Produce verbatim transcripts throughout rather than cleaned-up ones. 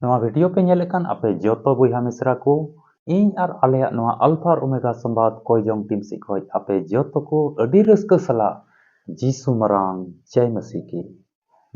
ᱱᱚᱣᱟ video ᱯᱮ ᱧᱮᱞᱮᱫ ᱠᱟᱱ ᱟᱯᱮ ᱡᱚᱛᱚ ᱵᱚᱭᱦᱟ ᱢᱤᱥᱨᱟ ᱠᱚ, ᱤᱧ ᱟᱨ ᱟᱞᱮᱭᱟᱜ ᱱᱚᱣᱟ Alpha ᱟᱨ Omega ᱥᱚᱢᱵᱟᱫ ᱠᱚᱭᱡᱚᱝ team ᱥᱮᱫ ᱠᱷᱚᱱ ᱟᱯᱮ ᱡᱚᱛᱚ ᱠᱚ ᱟᱹᱰᱤ ᱨᱟᱹᱥᱠᱟᱹ ᱥᱟᱞᱟᱜ ᱡᱤᱥᱩ ᱢᱟᱨᱟᱝ ᱡᱟᱭ ᱢᱟᱹᱥᱤ ᱠᱤ᱾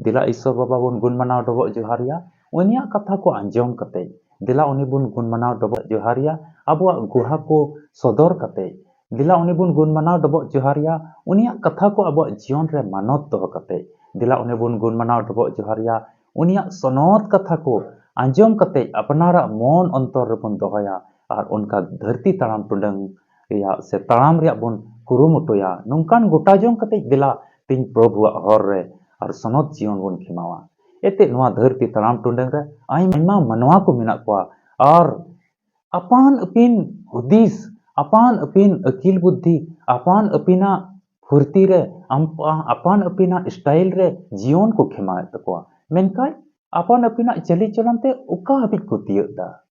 ᱫᱮᱞᱟ ᱤᱥᱥᱚᱨ ᱵᱟᱵᱟ ᱵᱚᱱ ᱜᱩᱱ ᱢᱟᱱᱟᱣ ᱰᱚᱵᱚᱜ ᱡᱚᱦᱟᱨ ᱮᱭᱟ, ᱩᱱᱤᱭᱟᱜ ᱠᱟᱛᱷᱟ ᱠᱚ ᱟᱸᱡᱚᱢ ᱠᱟᱛᱮ᱾ ᱫᱮᱞᱟ ᱩᱱᱤ ᱵᱚᱱ ᱜᱩᱱ ᱢᱟᱱᱟᱣ ᱰᱚᱵᱚᱜ ᱡᱚᱦᱟᱨ ᱮᱭᱟ, ᱟᱵᱚᱣᱟᱜ ᱜᱩᱦᱟ ᱠᱚ ᱥᱚᱫᱚᱨ ᱠᱟᱛᱮ᱾ ᱫᱮᱞᱟ ᱩᱱᱤ ᱵᱚᱱ ᱜᱩᱱ ᱢᱟᱱᱟᱣ ᱰᱚᱵᱚᱜ ᱡᱚᱦᱟᱨ ᱮᱭᱟ, ᱩᱱᱤᱭᱟᱜ ᱠᱟᱛᱷᱟ ᱠᱚ ᱟᱵᱚᱣᱟᱜ ᱡᱤᱭᱚᱱ ᱨᱮ ᱢᱟᱱᱚᱛ ᱫᱚᱦᱚ ᱠᱟᱛᱮ᱾ ᱫᱮᱞᱟ ᱩᱱᱤ ᱵᱚᱱ ᱜᱩᱱ ᱢᱟᱱᱟᱣ ᱰᱚᱵᱚᱜ ᱡᱚᱦᱟᱨ ᱮᱭᱟ, ᱩᱱᱤᱭᱟᱜ ᱥᱚᱱᱚᱛ ᱠᱟᱛᱷᱟ ᱠᱚ ᱟᱸᱡᱚᱢ ᱠᱟᱛᱮ ᱟᱯᱱᱟᱨᱟᱜ ᱢᱚᱱ ᱚᱱᱛᱚᱨ ᱨᱮᱵᱚᱱ ᱫᱚᱦᱚᱭᱟ ᱟᱨ ᱚᱱᱠᱟ ᱫᱷᱟᱹᱨᱛᱤ ᱛᱟᱲᱟᱢ ᱴᱩᱰᱟᱹᱝ ᱨᱮᱭᱟᱜ ᱥᱮ ᱛᱟᱲᱟᱢ ᱨᱮᱭᱟᱜ ᱵᱚᱱ ᱠᱩᱨᱩᱢᱩᱴᱩᱭᱟ᱾ ᱱᱚᱝᱠᱟᱱ ᱜᱚᱴᱟ ᱡᱚᱝ ᱠᱟᱛᱮ ᱫᱮᱞᱟ ᱛᱮᱦᱮᱧ ᱯᱨᱚᱵᱷᱩᱣᱟᱜ ᱦᱚᱨ ᱨᱮ ᱟᱨ ᱥᱚᱱᱚᱛ ᱡᱤᱭᱚᱱ ᱵᱚᱱ ᱠᱷᱮᱢᱟᱣᱟ᱾ ᱮᱱᱛᱮ ᱱᱚᱣᱟ ᱫᱷᱟᱹᱨᱛᱤ ᱛᱟᱲᱟᱢ ᱴᱩᱰᱟᱹᱝ ᱨᱮ ᱟᱭᱢᱟ ᱢᱟᱱᱣᱟ ᱠᱚ ᱢᱮᱱᱟᱜ ᱠᱚᱣᱟ ᱟᱨ ᱟᱯᱟᱱ ᱟᱹᱯᱤᱱ ᱦᱩᱫᱤᱥ, ᱟᱯᱟᱱ ᱟᱹᱯᱤᱱ ᱟᱹᱠᱤᱞ ᱵᱩᱫᱽᱫᱷᱤ, ᱟᱯᱟᱱ ᱟᱹᱯᱤᱱᱟᱜ ᱯᱷᱩᱨᱛᱤ ᱨᱮ, ᱟᱢ-, ᱟᱯᱟᱱ ᱟᱹᱯᱤᱱᱟᱜ style ᱨᱮ ᱡᱤᱭᱚᱱ ᱠᱚ ᱠᱷᱮᱢᱟᱣᱮᱫ ᱛᱟᱠᱚᱣᱟ᱾ ᱢᱮᱱᱠᱷᱟᱱ ᱟᱯᱟᱱ ᱟᱹᱯᱤᱱᱟᱜ ᱪᱟᱹᱞᱤ ᱪᱚᱞᱚᱱ ᱛᱮ ᱚᱠᱟ ᱦᱟᱹᱵᱤᱡ ᱠᱚ ᱛᱤᱭᱟᱹᱜ ᱮᱫᱟ,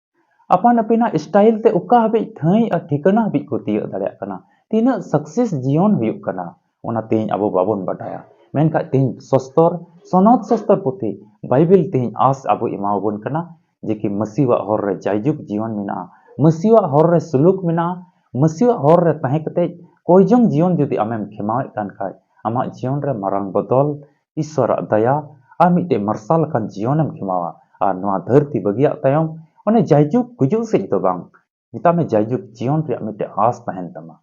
ᱟᱯᱟᱱ ᱟᱹᱯᱤᱱᱟᱜ style ᱛᱮ ᱚᱠᱟ ᱦᱟᱹᱵᱤᱡ ᱴᱷᱟᱹᱭ ᱟᱨ ᱴᱷᱤᱠᱟᱹᱱᱟ ᱦᱟᱹᱵᱤᱡ ᱠᱚ ᱛᱤᱭᱟᱹᱜ ᱫᱟᱲᱮᱭᱟᱜ ᱠᱟᱱᱟ, ᱛᱤᱱᱟᱹᱜ success ᱡᱤᱭᱚᱱ ᱦᱩᱭᱩᱜ ᱠᱟᱱᱟ, ᱚᱱᱟ ᱛᱮᱦᱮᱧ ᱟᱵᱚ ᱵᱟᱵᱚᱱ ᱵᱟᱰᱟᱭᱟ᱾ ᱢᱮᱱᱠᱷᱟᱱ ᱛᱮᱦᱮᱧ ᱥᱚᱥᱛᱚᱨ, ᱥᱚᱱᱚᱛ ᱥᱚᱥᱛᱚᱨ ᱯᱩᱛᱷᱤ ᱵᱟᱭᱵᱮᱞ ᱛᱮᱦᱮᱧ ᱟᱸᱥ ᱟᱵᱚ ᱮᱢᱟᱣᱟᱵᱚᱱ ᱠᱟᱱᱟ ᱡᱮ ᱠᱤ ᱢᱟᱹᱥᱤᱣᱟᱜ ᱦᱚᱨ ᱨᱮ ᱡᱟᱭᱡᱩᱜᱽ ᱡᱤᱭᱚᱱ ᱢᱮᱱᱟᱜᱼᱟ, ᱢᱟᱹᱥᱤᱣᱟᱜ ᱦᱚᱨ ᱨᱮ ᱥᱩᱞᱩᱠ ᱢᱮᱱᱟᱜᱼᱟ, ᱢᱟᱹᱥᱤᱣᱟᱜ ᱦᱚᱨ ᱨᱮ ᱛᱟᱦᱮᱸ ᱠᱟᱛᱮ ᱠᱚᱭᱡᱚᱝ ᱡᱤᱭᱚᱱ ᱡᱩᱫᱤ ᱟᱢᱮᱢ ᱠᱷᱮᱢᱟᱣᱮᱫ ᱠᱟᱱ ᱠᱷᱟᱡ, ᱟᱢᱟᱜ ᱡᱤᱭᱚᱱ ᱨᱮ ᱢᱟᱨᱟᱝ ᱵᱚᱫᱚᱞ, ᱤᱥᱥᱚᱨᱟᱜ ᱫᱟᱭᱟ ᱟᱨ ᱢᱤᱫᱴᱮᱡ ᱢᱟᱨᱥᱟᱞ ᱟᱠᱟᱱ ᱡᱤᱭᱚᱱᱮᱢ ᱠᱷᱮᱢᱟᱣᱟ᱾ ᱟᱨ ᱱᱚᱣᱟ ᱫᱷᱟᱹᱨᱛᱤ ᱵᱟᱹᱜᱤᱭᱟᱜ ᱛᱟᱭᱚᱢ ᱚᱱᱮ ᱡᱟᱭᱡᱩᱜᱽ ᱜᱩᱡᱩᱜ ᱥᱮᱫ ᱫᱚ ᱵᱟᱝ, ᱢᱮᱛᱟᱜ ᱢᱮ ᱡᱟᱭᱡᱩᱜᱽ ᱡᱤᱭᱚᱱ ᱨᱮᱭᱟᱜ ᱢᱤᱫᱴᱮᱡ ᱟᱸᱥ ᱛᱟᱦᱮᱱ ᱛᱟᱢᱟ᱾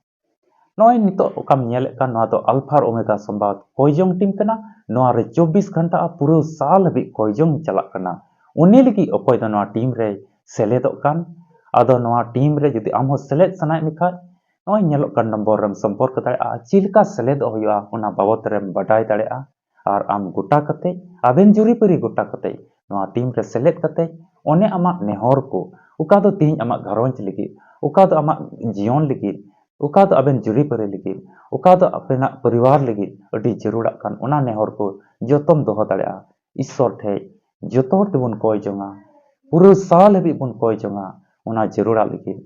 ᱱᱚᱜᱼᱚᱭ ᱱᱤᱛᱚᱜ ᱚᱠᱟᱢ ᱧᱮᱞᱮᱫ ᱠᱟᱱ, ᱱᱚᱣᱟ ᱫᱚ ᱟᱞᱯᱷᱟ ᱟᱨ ᱳᱢᱮᱜᱟ ᱥᱚᱢᱵᱟᱫ ᱠᱚᱭᱡᱚᱝ team ᱠᱟᱱᱟ᱾ ᱱᱚᱣᱟ ᱨᱮ ᱪᱚᱵᱵᱤᱥ ᱜᱷᱚᱱᱴᱟ ᱟᱨ ᱯᱩᱨᱟᱹ ᱥᱟᱞ ᱦᱟᱹᱵᱤᱡ ᱠᱚᱭᱡᱚᱝ ᱪᱟᱞᱟᱜ ᱠᱟᱱᱟ᱾ ᱩᱱᱤ ᱞᱟᱹᱜᱤᱫ ᱚᱠᱚᱭ ᱫᱚ ᱱᱚᱣᱟ team ᱨᱮᱭ ᱥᱮᱞᱮᱫᱚᱜ ᱠᱟᱱ, ᱟᱫᱚ ᱱᱚᱣᱟ team ᱨᱮ ᱡᱩᱫᱤ ᱟᱢ ᱦᱚᱸ ᱥᱮᱞᱮᱫ ᱥᱟᱱᱟᱭᱮᱫ ᱢᱮ ᱠᱷᱟᱡ, ᱱᱚᱜᱼᱚᱭ ᱧᱮᱞᱚᱜ ᱠᱟᱱ ᱱᱚᱢᱵᱚᱨ ᱨᱮᱢ ᱥᱚᱢᱯᱚᱨᱠ ᱫᱟᱲᱮᱭᱟᱜᱼᱟ᱾ ᱪᱮᱫ ᱞᱮᱠᱟ ᱥᱮᱞᱮᱫᱚᱜ ᱦᱩᱭᱩᱜᱼᱟ, ᱚᱱᱟ ᱵᱟᱵᱚᱛ ᱨᱮᱢ ᱵᱟᱰᱟᱭ ᱫᱟᱲᱮᱭᱟᱜᱼᱟ᱾ ᱟᱨ ᱟᱢ ᱜᱚᱴᱟ ᱠᱟᱛᱮ, ᱟᱵᱮᱱ ᱡᱩᱨᱤᱯᱟᱹᱨᱤ ᱜᱚᱴᱟ ᱠᱟᱛᱮ, ᱱᱚᱣᱟ team ᱨᱮ ᱥᱮᱞᱮᱫ ᱠᱟᱛᱮ, ᱚᱱᱮ ᱟᱢᱟᱜ ᱱᱮᱦᱚᱨ ᱠᱚ, ᱚᱠᱟ ᱫᱚ ᱛᱮᱦᱮᱧ ᱟᱢᱟᱜ ᱜᱷᱟᱨᱚᱸᱡᱽ ᱞᱟᱹᱜᱤᱫ, ᱚᱠᱟ ᱫᱚ ᱟᱢᱟᱜ ᱡᱤᱭᱚᱱ ᱞᱟᱹᱜᱤᱫ, ᱚᱠᱟ ᱫᱚ ᱟᱵᱮᱱ ᱡᱩᱨᱤᱯᱟᱹᱨᱤ ᱞᱟᱹᱜᱤᱫ, ᱚᱠᱟ ᱫᱚ ᱟᱯᱮᱱᱟᱜ ᱯᱚᱨᱤᱵᱟᱨ ᱞᱟᱹᱜᱤᱫ ᱟᱹᱰᱤ ᱡᱟᱹᱨᱩᱲᱟᱜ ᱠᱟᱱ, ᱚᱱᱟ ᱱᱮᱦᱚᱨ ᱠᱚ ᱡᱚᱛᱚᱢ ᱫᱚᱦᱚ ᱫᱟᱲᱮᱭᱟᱜᱼᱟ᱾ ᱤᱥᱥᱚᱨ ᱴᱷᱮᱡ ᱡᱚᱛᱚ ᱦᱚᱲ ᱛᱮᱵᱚᱱ ᱠᱚᱭ ᱡᱚᱝᱟ, ᱯᱩᱨᱟᱹ ᱥᱟᱞ ᱦᱟᱹᱵᱤᱡ ᱵᱚᱱ ᱠᱚᱭ ᱡᱚᱝᱟ ᱚᱱᱟ ᱡᱟᱹᱨᱩᱲᱟᱜ ᱞᱟᱹᱜᱤᱫ᱾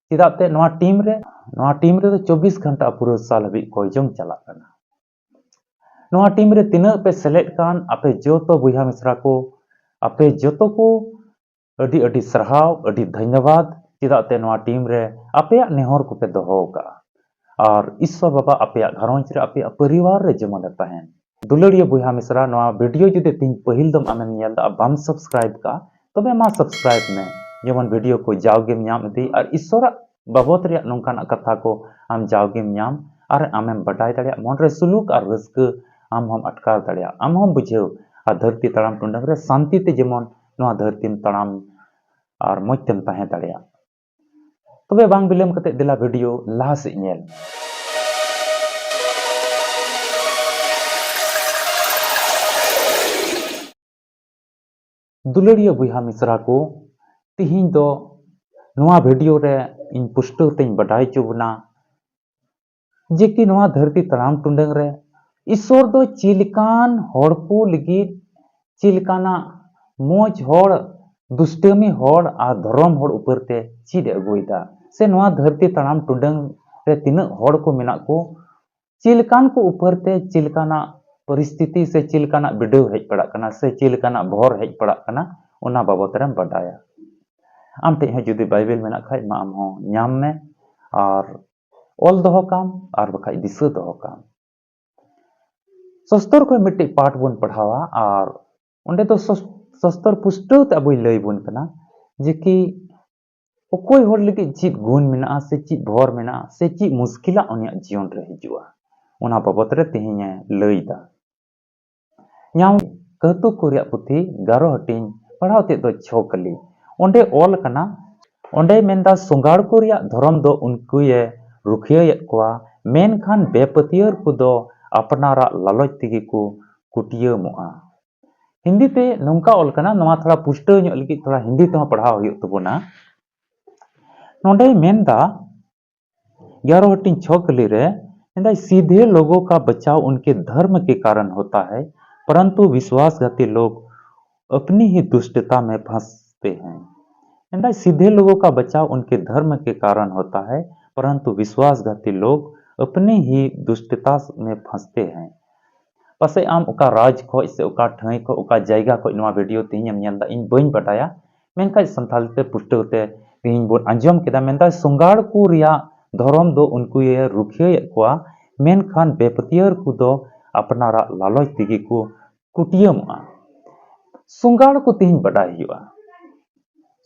ᱪᱮᱫᱟᱜ ᱛᱮ ᱱᱚᱣᱟ team ᱨᱮ, ᱱᱚᱣᱟ team ᱨᱮᱫᱚ ᱪᱚᱵᱵᱤᱥ ᱜᱷᱚᱱᱴᱟ ᱯᱩᱨᱟᱹ ᱥᱟᱞ ᱦᱟᱹᱵᱤᱡ ᱠᱚᱭ ᱡᱚᱝ ᱪᱟᱞᱟᱜ ᱠᱟᱱᱟ᱾ ᱱᱚᱣᱟ team ᱨᱮ ᱛᱤᱱᱟᱹᱜ ᱯᱮ ᱥᱮᱞᱮᱫ ᱠᱟᱱ, ᱟᱯᱮ ᱡᱚᱛᱚ ᱵᱚᱭᱦᱟ ᱢᱤᱥᱨᱟ ᱠᱚ, ᱟᱯᱮ ᱡᱚᱛᱚ ᱠᱚ ᱟᱹᱰᱤ ᱟᱹᱰᱤ ᱥᱟᱨᱦᱟᱣ, ᱟᱹᱰᱤ ᱫᱷᱚᱱᱭᱚᱵᱟᱫ, ᱪᱮᱫᱟᱜ ᱛᱮ ᱱᱚᱣᱟ ᱴᱤᱢ ᱨᱮ ᱟᱯᱮᱭᱟᱜ ᱱᱮᱦᱚᱨ ᱠᱚᱯᱮ ᱫᱚᱦᱚ ᱟᱠᱟᱫᱼᱟ᱾ ᱟᱨ ᱤᱥᱥᱚᱨ ᱵᱟᱵᱟ ᱟᱯᱮᱭᱟᱜ ᱜᱷᱟᱨᱚᱸᱡᱽ ᱨᱮ, ᱟᱯᱮᱭᱟᱜ ᱯᱚᱨᱤᱵᱟᱨ ᱨᱮ ᱡᱮᱢᱚᱱ ᱮ ᱛᱟᱦᱮᱱ᱾ ᱫᱩᱞᱟᱹᱲᱤᱭᱟᱹ ᱵᱚᱭᱦᱟ ᱢᱤᱥᱨᱟ, ᱱᱚᱣᱟ ᱵᱷᱤᱰᱤᱭᱳ ᱡᱩᱫᱤ ᱛᱤᱦᱤᱧ ᱯᱟᱹᱦᱤᱞ ᱫᱚᱢ ᱟᱢᱮᱢ ᱧᱮᱞ ᱮᱫᱟ ᱟᱨ ᱵᱟᱢ ᱥᱟᱵᱥᱠᱨᱟᱭᱤᱵ ᱠᱟᱜᱼᱟ, ᱛᱚᱵᱮ ᱢᱟ ᱥᱟᱵᱥᱠᱨᱟᱭᱤᱵ ᱢᱮ, ᱡᱮᱢᱚᱱ ᱵᱷᱤᱰᱤᱭᱳ ᱠᱚ ᱡᱟᱣ ᱜᱮᱢ ᱧᱟᱢ ᱤᱫᱤ ᱟᱨ ᱤᱥᱥᱚᱨᱟᱜ ᱵᱟᱵᱚᱛ ᱨᱮᱭᱟᱜ ᱱᱚᱝᱠᱟᱱᱟᱜ ᱠᱟᱛᱷᱟ ᱠᱚ ᱟᱢ ᱡᱟᱣ ᱜᱮᱢ ᱧᱟᱢ ᱟᱨ ᱟᱢᱮᱢ ᱵᱟᱰᱟᱭ ᱫᱟᱲᱮᱭᱟᱜ, ᱢᱚᱱ ᱨᱮ ᱥᱩᱞᱩᱠ ᱟᱨ ᱨᱟᱹᱥᱠᱟᱹ ᱟᱢ ᱦᱚᱸᱢ ᱟᱴᱠᱟᱨ ᱫᱟᱲᱮᱭᱟᱜ, ᱟᱢ ᱦᱚᱸᱢ ᱵᱩᱡᱷᱟᱹᱣ᱾ ᱟᱨ ᱫᱷᱟᱹᱨᱛᱤ ᱛᱟᱲᱟᱢ ᱴᱩᱰᱟᱹᱝ ᱨᱮ ᱥᱟᱱᱛᱤ ᱛᱮ ᱡᱮᱢᱚᱱ ᱱᱚᱣᱟ ᱫᱷᱟᱹᱨᱛᱤᱢ ᱛᱟᱲᱟᱢ ᱟᱨ ᱢᱚᱡᱽ ᱛᱮᱢ ᱛᱟᱦᱮᱸ ᱫᱟᱲᱮᱭᱟᱜ᱾ ᱛᱚᱵᱮ ᱵᱟᱝ ᱵᱤᱞᱚᱢ ᱠᱟᱛᱮ ᱫᱮᱞᱟ ᱵᱷᱤᱰᱤᱭᱳ ᱞᱟᱦᱟ ᱥᱮᱫ ᱧᱮᱞ ᱢᱮ᱾ ᱫᱩᱞᱟᱹᱲᱤᱭᱟᱹ ᱵᱚᱭᱦᱟ ᱢᱤᱥᱨᱟ ᱠᱚ, ᱛᱤᱦᱤᱧ ᱫᱚ ᱱᱚᱣᱟ ᱵᱷᱤᱰᱤᱭᱳ ᱨᱮ ᱤᱧ ᱯᱩᱥᱴᱟᱹᱣ ᱛᱮᱧ ᱵᱟᱰᱟᱭ ᱦᱚᱪᱚ ᱵᱚᱱᱟ ᱡᱮ ᱠᱤ ᱱᱚᱣᱟ ᱫᱷᱟᱹᱨᱛᱤ ᱛᱟᱲᱟᱢ ᱴᱩᱰᱟᱹᱝ ᱨᱮ ᱤᱥᱥᱚᱨ ᱫᱚ ᱪᱮᱫ ᱞᱮᱠᱟᱱ ᱦᱚᱲ ᱠᱚ ᱞᱟᱹᱜᱤᱫ, ᱪᱮᱫ ᱞᱮᱠᱟᱱᱟᱜ ᱢᱚᱡᱽ ᱦᱚᱲ, ᱫᱩᱥᱴᱟᱹᱢᱤ ᱦᱚᱲ ᱟᱨ ᱫᱷᱚᱨᱚᱢ ᱦᱚᱲ ᱩᱯᱟᱹᱨ ᱛᱮ ᱪᱮᱫ ᱮ ᱟᱹᱜᱩᱭᱮᱫᱟ, ᱥᱮ ᱱᱚᱣᱟ ᱫᱷᱟᱹᱨᱛᱤ ᱛᱟᱲᱟᱢ ᱴᱩᱰᱟᱹᱝ ᱨᱮ ᱛᱤᱱᱟᱹᱜ ᱦᱚᱲ ᱠᱚ ᱢᱮᱱᱟᱜ ᱠᱚ, ᱪᱮᱫ ᱞᱮᱠᱟᱱ ᱠᱚ ᱩᱯᱟᱹᱨ ᱛᱮ ᱪᱮᱫ ᱞᱮᱠᱟᱱᱟᱜ ᱯᱚᱨᱤᱥᱛᱷᱤᱛᱤ ᱥᱮ ᱪᱮᱫ ᱞᱮᱠᱟᱱᱟᱜ ᱵᱤᱰᱟᱹᱣ ᱦᱮᱡ ᱯᱟᱲᱟᱜ ᱠᱟᱱᱟ ᱥᱮ ᱪᱮᱫ ᱞᱮᱠᱟᱱᱟᱜ ᱵᱷᱚᱨ ᱦᱮᱡ ᱯᱟᱲᱟᱜ ᱠᱟᱱᱟ, ᱚᱱᱟ ᱵᱟᱵᱚᱛ ᱨᱮᱢ ᱵᱟᱰᱟᱭᱟ᱾ ᱟᱢ ᱴᱷᱮᱱ ᱦᱚᱸ ᱡᱩᱫᱤ ᱵᱟᱭᱵᱮᱞ ᱢᱮᱱᱟᱜ ᱠᱷᱟᱡ ᱢᱟ, ᱟᱢ ᱦᱚᱸ ᱧᱟᱢ ᱢᱮ ᱟᱨ ᱚᱞ ᱫᱚᱦᱚ ᱠᱟᱢ, ᱟᱨ ᱵᱟᱠᱷᱟᱡ ᱫᱤᱥᱟᱹ ᱫᱚᱦᱚ ᱠᱟᱢ᱾ ᱥᱚᱥᱛᱚᱨ ᱠᱷᱚᱱ ᱢᱤᱫᱴᱮᱡ ᱯᱟᱴ ᱵᱚᱱ ᱯᱟᱲᱦᱟᱣᱟ ᱟᱨ ᱚᱸᱰᱮ ᱫᱚ ᱥᱚᱥ-, ᱥᱚᱥᱛᱚᱨ ᱯᱩᱥᱴᱟᱹᱣ ᱛᱮ ᱟᱵᱚᱭ ᱞᱟᱹᱭ ᱵᱚᱱ ᱠᱟᱱᱟ ᱡᱮ ᱠᱤ ᱚᱠᱚᱭ ᱦᱚᱲ ᱞᱟᱹᱜᱤᱫ ᱪᱮᱫ ᱜᱩᱱ ᱢᱮᱱᱟᱜᱼᱟ ᱥᱮ ᱪᱮᱫ ᱵᱷᱚᱨ ᱢᱮᱱᱟᱜᱼᱟ ᱥᱮ ᱪᱮᱫ ᱢᱩᱥᱠᱤᱞᱟᱜ ᱩᱱᱤᱭᱟᱜ ᱡᱤᱭᱚᱱ ᱨᱮ ᱦᱤᱡᱩᱜᱼᱟ, ᱚᱱᱟ ᱵᱟᱵᱚᱛ ᱨᱮ ᱛᱮᱦᱮᱧ ᱮ ᱞᱟᱹᱭ ᱮᱫᱟ᱾ ᱧᱟᱢ ᱠᱟᱹᱦᱛᱩ ᱠᱚ ᱨᱮᱭᱟᱜ ᱯᱩᱛᱷᱤ ᱜᱟᱨᱚ ᱦᱟᱹᱴᱤᱧ, ᱯᱟᱲᱦᱟᱣ ᱛᱮᱫ ᱫᱚ ᱪᱷᱚ ᱠᱟᱹᱞᱤ᱾ ᱚᱸᱰᱮ ᱚᱞ ᱠᱟᱱᱟ, ᱚᱸᱰᱮᱭ ᱢᱮᱱᱫᱟ, ᱥᱚᱸᱜᱟᱲ ᱠᱚ ᱨᱮᱭᱟᱜ ᱫᱷᱚᱨᱚᱢ ᱫᱚ ᱩᱱᱠᱩᱭᱮ ᱨᱩᱠᱷᱤᱭᱟᱹᱭᱮᱫ ᱠᱚᱣᱟ, ᱢᱮᱱᱠᱷᱟᱱ ᱵᱮᱯᱟᱹᱛᱭᱟᱹᱨ ᱠᱚᱫᱚ ᱟᱯᱱᱟᱨᱟᱜ ᱞᱟᱞᱚᱪ ᱛᱮᱜᱮ ᱠᱚ ᱠᱩᱴᱤᱭᱟᱹᱢᱚᱜᱼᱟ᱾ ᱦᱤᱱᱫᱤ ᱛᱮ ᱱᱚᱝᱠᱟ ᱚᱞ ᱠᱟᱱᱟ, ᱱᱚᱣᱟ ᱛᱷᱚᱲᱟ ᱯᱩᱥᱴᱟᱹᱣ ᱧᱚᱜ ᱞᱟᱹᱜᱤᱫ ᱛᱷᱚᱲᱟ ᱦᱤᱱᱫᱤ ᱛᱮᱦᱚᱸ ᱯᱟᱲᱦᱟᱣ ᱦᱩᱭᱩᱜ ᱛᱟᱵᱚᱱᱟ᱾ ᱱᱚᱰᱮᱭ ᱢᱮᱱᱫᱟ, ᱜᱮᱭᱟᱨᱚ ᱦᱟᱹᱴᱤᱧ ᱪᱷᱚ ᱠᱟᱹᱞᱤ ᱨᱮ ᱢᱮᱱᱫᱟᱭ, "सीधे लोगों का बचाव उनके धर्म के कारण होता है, परंतु विश्वासघाती लोग अपनी ही दुष्टता में फंसते हैं।" ᱢᱮᱱᱫᱟᱭ, "सीधे लोगों का बचाव उनके धर्म के कारण होता है, परंतु विश्वासघाती लोग अपनी ही दुष्टता में फंसते हैं।" ᱯᱟᱥᱮᱡ ᱟᱢ ᱚᱠᱟ ᱨᱟᱡᱽ ᱠᱷᱚᱡ ᱥᱮ ᱚᱠᱟ ᱴᱷᱟᱹᱭ ᱠᱷᱚᱡ, ᱚᱠᱟ ᱡᱟᱭᱜᱟ ᱠᱷᱚᱡ ᱱᱚᱣᱟ video ᱛᱮᱦᱮᱧ ᱮᱢ ᱧᱮᱞ ᱮᱫᱟ, ᱤᱧ ᱵᱟᱹᱧ ᱵᱟᱰᱟᱭᱟ, ᱢᱮᱱᱠᱷᱟᱡ ᱥᱟᱱᱛᱟᱲᱤ ᱛᱮ ᱯᱩᱥᱴᱟᱹᱣ ᱛᱮ ᱛᱮᱦᱮᱧ ᱵᱚᱱ ᱟᱸᱡᱚᱢ ᱠᱮᱫᱟ᱾ ᱢᱮᱱᱫᱟᱭ, ᱥᱚᱸᱜᱟᱲ ᱠᱚ ᱨᱮᱭᱟᱜ ᱫᱷᱚᱨᱚᱢ ᱫᱚ ᱩᱱᱠᱩᱭᱮ ᱨᱩᱠᱷᱤᱭᱟᱹᱭᱮᱫ ᱠᱚᱣᱟ, ᱢᱮᱱᱠᱷᱟᱱ ᱵᱮᱯᱟᱹᱛᱭᱟᱹᱨ ᱠᱚᱫᱚ ᱟᱯᱱᱟᱨᱟᱜ ᱞᱟᱞᱚᱪ ᱛᱮᱜᱮ ᱠᱚ ᱠᱩᱴᱤᱭᱟᱹᱢᱚᱜᱼᱟ᱾ ᱥᱚᱸᱜᱟᱲ ᱠᱚ ᱛᱮᱦᱮᱧ ᱵᱟᱰᱟᱭ ᱦᱩᱭᱩᱜᱼᱟ᱾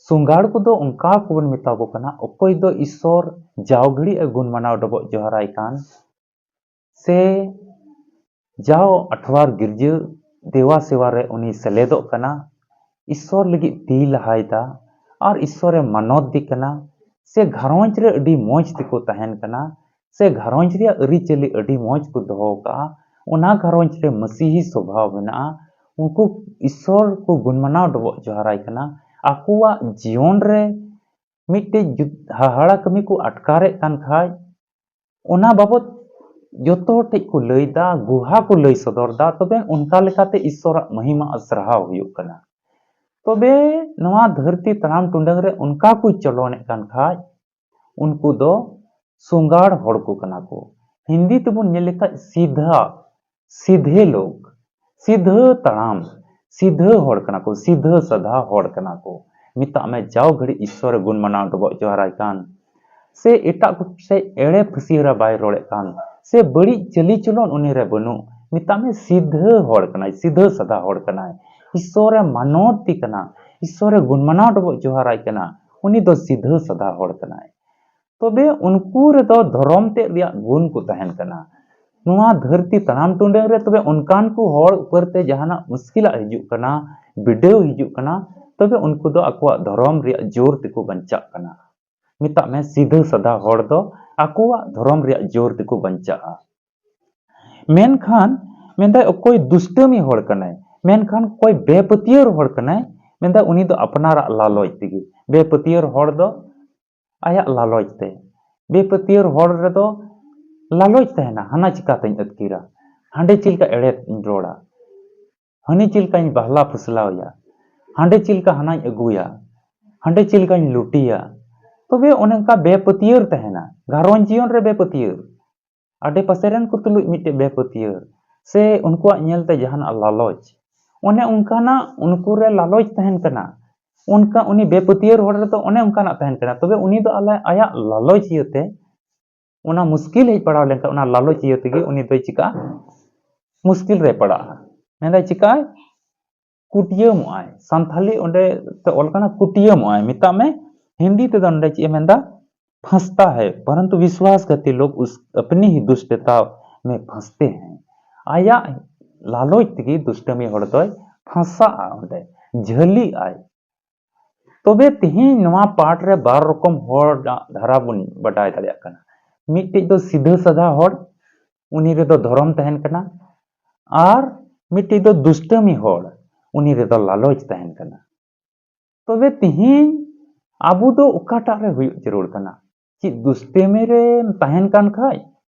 ᱥᱚᱸᱜᱟᱲ ᱠᱚᱫᱚ ᱚᱱᱠᱟ ᱠᱚᱵᱚᱱ ᱢᱮᱛᱟ ᱠᱚ ᱠᱟᱱᱟ, ᱚᱠᱚᱭ ᱫᱚ ᱤᱥᱥᱚᱨ ᱡᱟᱣ ᱜᱷᱟᱹᱲᱤᱡ ᱮ ᱜᱩᱱ ᱢᱟᱱᱟᱣ ᱰᱚᱵᱚᱜ ᱡᱚᱦᱟᱨᱟᱭ ᱠᱟᱱ, ᱥᱮ ᱡᱟᱣ ᱟᱴᱷᱣᱟᱨ ᱜᱤᱨᱡᱟᱹ ᱫᱮᱣᱟ ᱥᱮᱣᱟ ᱨᱮ ᱩᱱᱤ ᱥᱮᱞᱮᱫᱚᱜ ᱠᱟᱱᱟ, ᱤᱥᱥᱚᱨ ᱞᱟᱹᱜᱤᱫ ᱛᱤ ᱞᱟᱦᱟᱭ ᱫᱟ ᱟᱨ ᱤᱥᱥᱚᱨᱮ ᱢᱟᱱᱚᱛ ᱫᱮ ᱠᱟᱱᱟ, ᱥᱮ ᱜᱷᱟᱨᱚᱸᱡᱽ ᱨᱮ ᱟᱹᱰᱤ ᱢᱚᱡᱽ ᱛᱮᱠᱚ ᱛᱟᱦᱮᱱ ᱠᱟᱱᱟ, ᱥᱮ ᱜᱷᱟᱨᱚᱸᱡᱽ ᱨᱮᱭᱟᱜ ᱟᱹᱨᱤᱪᱟᱹᱞᱤ ᱟᱹᱰᱤ ᱢᱚᱡᱽ ᱠᱚ ᱫᱚᱦᱚ ᱠᱟᱜᱼᱟ, ᱚᱱᱟ ᱜᱷᱟᱨᱚᱸᱡᱽ ᱨᱮ ᱢᱟᱹᱥᱤᱦᱤ ᱥᱚᱵᱷᱟᱣ ᱢᱮᱱᱟᱜᱼᱟ, ᱩᱱᱠᱩ ᱤᱥᱥᱚᱨ ᱠᱚ ᱜᱩᱱ ᱢᱟᱱᱟᱣ ᱰᱚᱵᱚᱜ ᱡᱚᱦᱟᱨᱟᱭ ᱠᱟᱱᱟ, ᱟᱠᱚᱣᱟᱜ ᱡᱤᱭᱚᱱ ᱨᱮ ᱢᱤᱫᱴᱮᱡ ᱡᱩᱫ-, ᱦᱟᱦᱟᱲᱟ ᱠᱟᱹᱢᱤ ᱠᱚ ᱟᱴᱠᱟᱨᱮᱫ ᱠᱟᱱ ᱠᱷᱟᱡ, ᱚᱱᱟ ᱵᱟᱵᱚᱛ ᱡᱚᱛᱚ ᱦᱚᱲ ᱴᱷᱮᱡ ᱠᱚ ᱞᱟᱹᱭ ᱫᱟ, ᱜᱩᱦᱟ ᱠᱚ ᱞᱟᱹᱭ ᱥᱚᱫᱚᱨ ᱫᱟ, ᱛᱚᱵᱮ ᱚᱱᱠᱟ ᱞᱮᱠᱟᱛᱮ ᱤᱥᱥᱚᱨᱟᱜ ᱢᱚᱦᱤᱢᱟ ᱟᱨ ᱥᱟᱨᱦᱟᱣ ᱦᱩᱭᱩᱜ ᱠᱟᱱᱟ᱾ ᱛᱚᱵᱮ ᱱᱚᱣᱟ ᱫᱷᱟᱹᱨᱛᱤ ᱛᱟᱲᱟᱢ ᱴᱩᱰᱟᱹᱝ ᱨᱮ ᱚᱱᱠᱟ ᱠᱚ ᱪᱚᱞᱚᱱᱮᱫ ᱠᱟᱱ ᱠᱷᱟᱡ, ᱩᱱᱠᱩ ᱫᱚ ᱥᱚᱸᱜᱟᱲ ᱦᱚᱲ ᱠᱚ ᱠᱟᱱᱟ ᱠᱚ᱾ ᱦᱤᱱᱫᱤ ᱛᱮᱵᱚᱱ ᱧᱮᱞ ᱞᱮᱠᱷᱟᱡ ᱥᱤᱫᱷᱟ, ᱥᱤᱫᱷᱮ ᱞᱳᱜᱽ, ᱥᱤᱫᱷᱟᱹ ᱛᱟᱲᱟᱢ, ᱥᱤᱫᱷᱟᱹ ᱦᱚᱲ ᱠᱟᱱᱟ ᱠᱚ, ᱥᱤᱫᱷᱟᱹ ᱥᱟᱫᱷᱟ ᱦᱚᱲ ᱠᱟᱱᱟ ᱠᱚ᱾ ᱢᱮᱛᱟᱜ ᱢᱮ ᱡᱟᱣ ᱜᱷᱟᱹᱲᱤᱡ ᱤᱥᱥᱚᱨᱮ ᱜᱩᱱ ᱢᱟᱱᱟᱣ ᱰᱚᱵᱚᱜ ᱡᱚᱦᱟᱨᱟᱭ ᱠᱟᱱ, ᱥᱮ ᱮᱴᱟᱜ ᱠᱚ ᱥᱮᱡ ᱮᱲᱮ ᱯᱷᱟᱹᱥᱤᱭᱟᱹᱨᱟ ᱵᱟᱭ ᱨᱚᱲᱮᱫ ᱠᱟᱱ, ᱥᱮ ᱵᱟᱹᱲᱤᱡ ᱪᱟᱹᱞᱤ ᱪᱚᱞᱚᱱ ᱩᱱᱤ ᱨᱮ ᱵᱟᱹᱱᱩᱜ, ᱢᱮᱛᱟᱜ ᱢᱮ ᱥᱤᱫᱷᱟᱹ ᱦᱚᱲ ᱠᱟᱱᱟᱭ, ᱥᱤᱫᱷᱟᱹ ᱥᱟᱫᱷᱟ ᱦᱚᱲ ᱠᱟᱱᱟᱭ, ᱤᱥᱥᱚᱨᱮ ᱢᱟᱱᱚᱛ ᱫᱮ ᱠᱟᱱᱟ, ᱤᱥᱥᱚᱨᱮ ᱜᱩᱱ ᱢᱟᱱᱟᱣ ᱰᱚᱵᱚᱜ ᱡᱚᱦᱟᱨᱟᱭ ᱠᱟᱱᱟ, ᱩᱱᱤ ᱫᱚ ᱥᱤᱫᱷᱟᱹ ᱥᱟᱫᱷᱟ ᱦᱚᱲ ᱠᱟᱱᱟᱭ᱾ ᱛᱚᱵᱮ ᱩᱱᱠᱩ ᱨᱮᱫᱚ ᱫᱷᱚᱨᱚᱢ ᱛᱮᱫ ᱨᱮᱭᱟᱜ ᱜᱩᱱ ᱠᱚ ᱛᱟᱦᱮᱱ ᱠᱟᱱᱟ᱾ ᱱᱚᱣᱟ ᱫᱷᱟᱹᱨᱛᱤ ᱛᱟᱲᱟᱢ ᱴᱩᱰᱟᱹᱝ ᱨᱮ ᱛᱚᱵᱮ ᱚᱱᱠᱟᱱ ᱠᱚ ᱦᱚᱲ ᱩᱯᱚᱨ ᱛᱮ ᱡᱟᱦᱟᱱᱟᱜ ᱢᱩᱥᱠᱤᱞᱟᱜ ᱦᱤᱡᱩᱜ ᱠᱟᱱᱟ, ᱵᱤᱰᱟᱹᱣ ᱦᱤᱡᱩᱜ ᱠᱟᱱᱟ, ᱛᱚᱵᱮ ᱩᱱᱠᱩ ᱫᱚ ᱟᱠᱚᱣᱟᱜ ᱫᱷᱚᱨᱚᱢ ᱨᱮᱭᱟᱜ ᱡᱳᱨ ᱛᱮᱠᱚ ᱵᱟᱧᱪᱟᱜ ᱠᱟᱱᱟ᱾ ᱢᱮᱛᱟᱜ ᱢᱮ ᱥᱤᱫᱷᱟᱹ ᱥᱟᱫᱷᱟ ᱦᱚᱲ ᱫᱚ ᱟᱠᱚᱣᱟᱜ ᱫᱷᱚᱨᱚᱢ ᱨᱮᱭᱟᱜ ᱡᱳᱨ ᱛᱮᱠᱚ ᱵᱟᱧᱪᱟᱜᱼᱟ᱾ ᱢᱮᱱᱠᱷᱟᱱ ᱢᱮᱱᱫᱟᱭ ᱚᱠᱚᱭ ᱫᱩᱥᱴᱟᱹᱢᱤ ᱦᱚᱲ ᱠᱟᱱᱟᱭ, ᱢᱮᱱᱠᱷᱟᱱ ᱚᱠᱚᱭ ᱵᱮᱯᱟᱹᱛᱭᱟᱹᱨ ᱦᱚᱲ ᱠᱟᱱᱟᱭ, ᱢᱮᱱᱫᱟᱭ ᱩᱱᱤ ᱫᱚ ᱟᱯᱱᱟᱨᱟᱜ ᱞᱟᱞᱚᱪ ᱛᱮᱜᱮ᱾ ᱵᱮᱯᱟᱹᱛᱭᱟᱹᱨ ᱦᱚᱲ ᱫᱚ ᱟᱭᱟᱜ ᱞᱟᱞᱚᱪ ᱛᱮ᱾ ᱵᱮᱯᱟᱹᱛᱭᱟᱹᱨ ᱦᱚᱲ ᱨᱮᱫᱚ ᱞᱟᱞᱚᱪ ᱛᱟᱦᱮᱱᱟ, ᱦᱟᱱᱟ ᱪᱤᱠᱟᱛᱮᱧ ᱟᱹᱛᱠᱤᱨᱟ, ᱦᱟᱸᱰᱮ ᱪᱮᱫ ᱞᱮᱠᱟ ᱮᱲᱮᱧ ᱨᱚᱲᱟ, ᱦᱟᱹᱱᱤ ᱪᱮᱫ ᱞᱮᱠᱟᱧ ᱵᱟᱦᱞᱟ ᱯᱷᱩᱥᱞᱟᱣ ᱮᱭᱟ, ᱦᱟᱸᱰᱮ ᱪᱮᱫ ᱞᱮᱠᱟ ᱦᱟᱱᱟᱧ ᱟᱹᱜᱩᱭᱟ, ᱦᱟᱸᱰᱮ ᱪᱮᱫ ᱞᱮᱠᱟᱧ ᱞᱩᱴᱤᱭᱟ᱾ ᱛᱚᱵᱮ ᱚᱱᱮ ᱚᱱᱠᱟ ᱵᱮᱯᱟᱹᱛᱭᱟᱹᱨ ᱛᱟᱦᱮᱱᱟ, ᱜᱷᱟᱨᱚᱸᱡᱽ ᱡᱤᱭᱚᱱ ᱨᱮ ᱵᱮᱯᱟᱹᱛᱭᱟᱹᱨ, ᱟᱰᱮ ᱯᱟᱥᱮ ᱨᱮᱱ ᱠᱚ ᱛᱩᱞᱩᱡ ᱢᱤᱫᱴᱮᱡ ᱵᱮᱯᱟᱹᱛᱭᱟᱹᱨ, ᱥᱮ ᱩᱱᱠᱩᱣᱟᱜ ᱧᱮᱞᱛᱮ ᱡᱟᱦᱟᱱᱟᱜ ᱞᱟᱞᱚᱪ, ᱚᱱᱮ ᱚᱱᱠᱟᱱᱟᱜ ᱩᱱᱠᱩ ᱨᱮ ᱞᱟᱞᱚᱪ ᱛᱟᱦᱮᱱ ᱠᱟᱱᱟ᱾ ᱚᱱᱠᱟ ᱩᱱᱤ ᱵᱮᱯᱟᱹᱛᱭᱟᱹᱣ ᱦᱚᱲ ᱨᱮᱫᱚ ᱚᱱᱮ ᱚᱱᱠᱟᱱᱟᱜ ᱛᱟᱦᱮᱱ ᱠᱟᱱᱟ᱾ ᱛᱚᱵᱮ ᱩᱱᱤ ᱫᱚ ᱟᱞᱮ ᱟᱭᱟᱜ ᱞᱟᱞᱚᱪ ᱤᱭᱟᱹᱛᱮ ᱚᱱᱟ ᱢᱩᱥᱠᱤᱞ ᱦᱮᱡ ᱯᱟᱲᱟᱣ ᱞᱮᱱᱠᱷᱟᱱ ᱚᱱᱟ ᱞᱟᱞᱚᱪ ᱤᱭᱟᱹ ᱛᱮᱜᱮ ᱩᱱᱤ ᱫᱚᱭ ᱪᱤᱠᱟᱹᱜᱼᱟ? ᱢᱩᱥᱠᱤᱞ ᱨᱮ ᱯᱟᱲᱟᱜᱼᱟ᱾ ᱢᱮᱱᱫᱟᱭ ᱪᱤᱠᱟᱹᱭ? ᱠᱩᱴᱤᱭᱟᱹᱢᱚᱜᱼᱟᱭ᱾ ᱥᱟᱱᱛᱷᱟᱞᱤ ᱚᱸᱰᱮ ᱛᱮ ᱚᱞ ᱠᱟᱱᱟ ᱠᱩᱴᱤᱭᱟᱹᱢᱚᱜᱼᱟᱭ᱾ ᱢᱮᱛᱟᱜ ᱢᱮ ᱦᱤᱱᱫᱤ ᱛᱮᱫᱚ ᱚᱸᱰᱮ ᱪᱮᱫ ᱮ ᱢᱮᱱᱫᱟ? ᱯᱷᱟᱸᱥᱛᱟ ᱦᱮ, ᱯᱚᱨᱚᱱᱛᱩ ᱵᱤᱥᱣᱟᱥᱜᱷᱟᱛᱤ ᱞᱳᱜ ᱩᱥ ᱟᱯᱱᱤ ᱦᱤ ᱫᱩᱥᱴᱛᱟ ᱢᱮ ᱯᱷᱟᱸᱥᱛᱮ ᱦᱮ᱾ ᱟᱭᱟᱜ ᱞᱟᱞᱚᱪ ᱛᱮᱜᱮ ᱫᱩᱥᱴᱟᱹᱢᱤ ᱦᱚᱲ ᱫᱚᱭ ᱯᱷᱟᱸᱥᱟᱜᱼᱟ, ᱚᱸᱰᱮ ᱡᱷᱟᱹᱞᱤᱜ ᱟᱭ᱾ ᱛᱚᱵᱮ ᱛᱮᱦᱮᱧ ᱱᱚᱣᱟ ᱯᱟᱴ ᱨᱮ ᱵᱟᱨ ᱨᱚᱠᱚᱢ ᱦᱚᱲ ᱫᱷᱟᱨᱟ ᱵᱚᱱ ᱵᱟᱰᱟᱭ ᱫᱟᱲᱮᱭᱟᱜ ᱠᱟᱱᱟ᱾ ᱢᱤᱫᱴᱮᱡ ᱫᱚ ᱥᱤᱫᱷᱟᱹ ᱥᱟᱫᱷᱟ ᱦᱚᱲ, ᱩᱱᱤ ᱨᱮᱫᱚ ᱫᱷᱚᱨᱚᱢ ᱛᱟᱦᱮᱱ ᱠᱟᱱᱟ, ᱟᱨ ᱢᱤᱫᱴᱮᱡ ᱫᱚ ᱫᱩᱥᱴᱟᱹᱢᱤ ᱦᱚᱲ, ᱩᱱᱤ ᱨᱮᱫᱚ ᱞᱟᱞᱚᱪ ᱛᱟᱦᱮᱱ ᱠᱟᱱᱟ᱾ ᱛᱚᱵᱮ ᱛᱮᱦᱮᱧ ᱟᱵᱚ ᱫᱚ ᱚᱠᱟᱴᱟᱜ ᱨᱮ ᱦᱩᱭᱩᱜ ᱡᱟᱹᱨᱩᱲ ᱠᱟᱱᱟ? ᱪᱮᱫ ᱫᱩᱥᱴᱟᱹᱢᱤ ᱨᱮᱢ ᱛᱟᱦᱮᱱ ᱠᱟᱱ ᱠᱷᱟᱡ